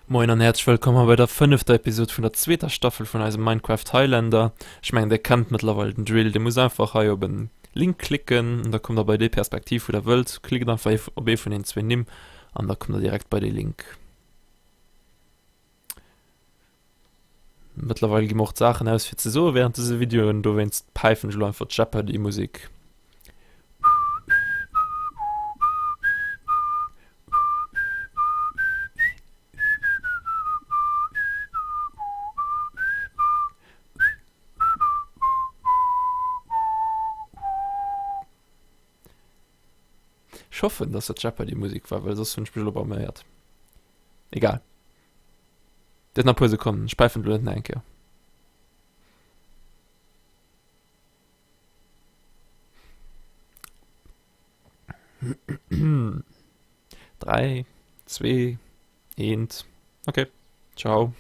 Moien an häerzlech wëllkomm hei bei der fënnefter Episod vun der zweeter Staffel vun eisem Minecraft Highlander. Ech mengen dir kennt mëttlerweil den Drill, dir musst einfach hei op en Link klicken an da kommt der bei déi Perspektiv wou der wëllt. Klickt einfach op ee vun den zwee Nimm an da kommt der direkt bei dee Link. Mëttlerweil gi mer och d'Saachen aus fir ze soe während dëse Videoen, dowéinst päifen ech elo einfach d'Jeopardy-Musek. Ech hoffen, dass dat Jeopardy-Musek war, well soss hunn ech mech elo blaméiert. Egal. Dir hutt nach e puer Sekonnen. Ech päifen elo net nach eng Kéier. 3, 2, 1, okay, ciao.